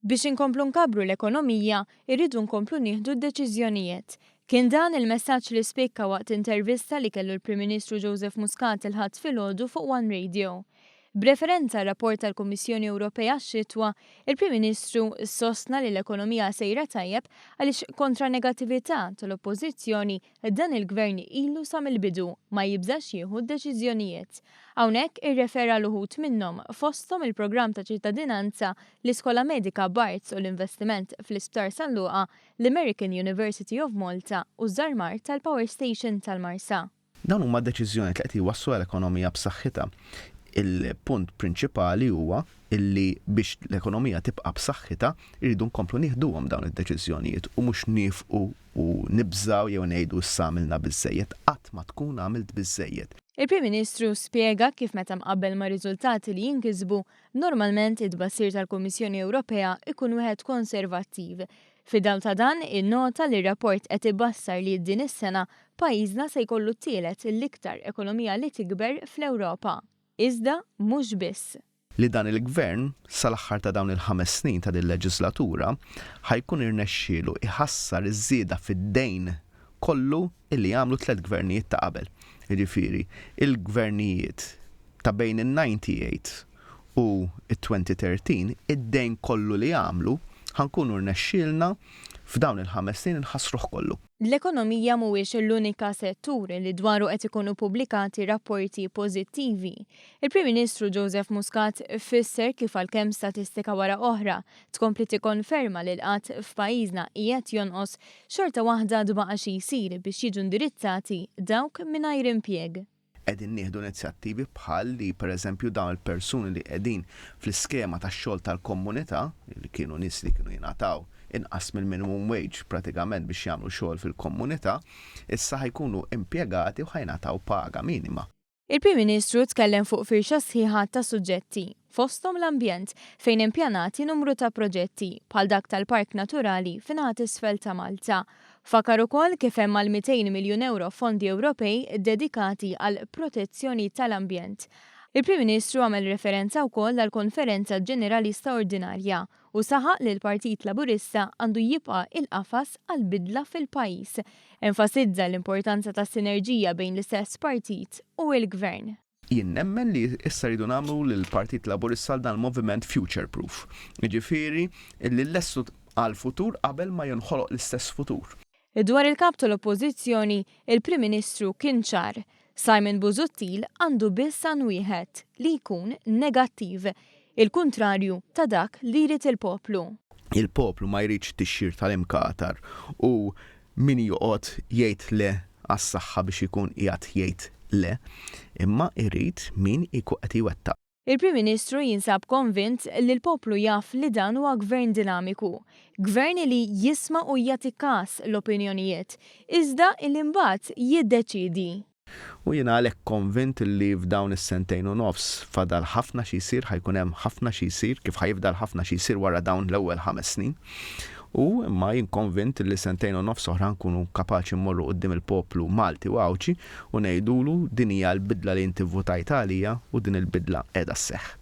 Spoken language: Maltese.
Biex inkomplu nkabbru l-ekonomija, irridu nkomplu nieħdu d-deċiżjonijiet. Kien dan il-messaġġ li spikka waqt intervista li kellu l-Prim Ministru Joseph Muscat il-Ħadd filgħodu fuq One Radio. B'referenza għar-rapport tal-Kummissjoni Ewropea għax-xitwa, il-Prim Ministru sostna li l-ekonomija sejra tajjeb għaliex kontra n-negattività tal-Oppożizzjoni Dan il-Gvern ilu sa mill-bidu ma jibżax jieħu d-deċiżjonijiet. Hawnhekk irrefera għal uħud minnhom, fosthom il-programm ta' ċittadinanza, l-iskola medika Barts u l-investiment fl-Isptar San Luqa, l-American University of Malta u ż-żarmar tal-Power Station tal-Marsa. Dawn huma deċiżjonijiet li qed jwasslu għal ekonomija b'saħħitha. Il-punt prinċipali huwa illi biex l-ekonomija tibqa' b'saħħitha irridu nkomplu nieħduhom dawn id-deċiżjonijiet u mhux niefqu u nibżgħu jew ngħidu issa għamilna biżżejjed. Qatt ma tkun għamilt biżżejjed. Il-Prim Ministru spjega kif meta mqabbel mar-riżultati li jinkisbu, normalment it-tbassir tal-Kummissjoni Ewropea jkun wieħed konservattiv. Fid-dawl ta' dan, innota li r-rapport qed ibassar li din is-sena pajjiżna se jkollu t-tielet l-iktar ekonomija li tikber fl-Ewropa. Iżda mhux biss. Li dan il-Gvern, sal-aħħar ta' dawn il-ħames snin ta' din il-leġislatura, ħa jkun irnexxielu jħassar iż-żieda fid-dejn kollu illi għamlu t-tlett gvernijiet ta' qabel. Jiġifieri, il-gvernijiet ta' bejn in-98 u t-2013, id-dejn kollu li għamlu, ħa nkunu rnexxielna f'dawn il-ħames snin inħassruh kollu. L-ekonomija mhuwiex l-unika settur li dwaru qed ikunu pubblikati rapporti pożittivi. Il-Prim Ministru Joseph Muscat fisser kif għalkemm statistika wara oħra tkompli tikkonferma li l-qgħad f'pajjiżna qiegħed jonqos, xorta waħda għad baqa' xi jsir biex jiġu indirizzati dawk mingħajr impjieg. Qegħdin nieħdu inizjattivi bħal li pereżempju dawn il-persuni li qegħdin fl-iskema tax-xogħol tal-komunità, li kienu nies li kienu jingħataw inqas mill-minimum wage pratikament biex jagħmlu xogħol fil-komunità, issa ħa jkunu impjegati u ħa jingħataw paga minima. Il-Prim Ministru tkellem fuq firxa sħiħa ta' suġġetti, fosthom l-ambjent, fejn impjanati numru ta' proġetti, bħal dak tal-Park Naturali fin-naħa t'isfel ta' Malta. Fakkar ukoll kif hemm mal-200 miljun ewro fondi Ewropej dedikati għall-protezzjoni tal-ambjent. Il-Prim Ministru għamel referenza wkoll għall-Konferenza Ġenerali Staordinarja u saħaq li l-Partit Laburista għandu jibqa' il-qafas għall-bidla fil-pajjiż. Enfasizza l-importanza tas-sinerġija bejn l-istess partit u l-Gvern. Jien nemmen li issa rridu nagħmlu lill-Partit Laburista għal dan il-moviment future proof. Jiġifieri li nlestu għall-futur qabel ma jinħoloq l-istess futur. Dwar il-Kap tal-Oppożizzjoni, il-Prim Ministru kien ċar. Simon Busuttil għandu biss għan wieħed, li jkun negattiv. Il-kuntrarju ta' dak li jrid il-poplu. Il-poplu ma jridx tixjir tal-imkatar u Min joqgħod jgħid le għas-saħħa biex ikun qiegħed jgħid le, imma jrid min ikun qed iwettaq. Il-Prim Ministru jinsab konvint li l-poplu jaf li dan huwa gvern dinamiku. Gvern li jisma' u jagħti kas l-opinjonijiet, iżda illi mbagħad jiddeċiedi. U jiena għalhekk konvint li f'dawn is-sentejn u nofs fadal ħafna xi jsir, ħa jkun hemm ħafna xi jsir, kif ħa jifdal ħafna xi jsir wara dawn l-ewwel ħames snin. U imma jien konvint li sentejn u nofs oħra nkunu kapaċi mmorru quddiem il-poplu Malti u Għawdxi u ngħidulu din hija l-bidla li inti vvutajt għalija u din il-bidla qiegħda sseħħ.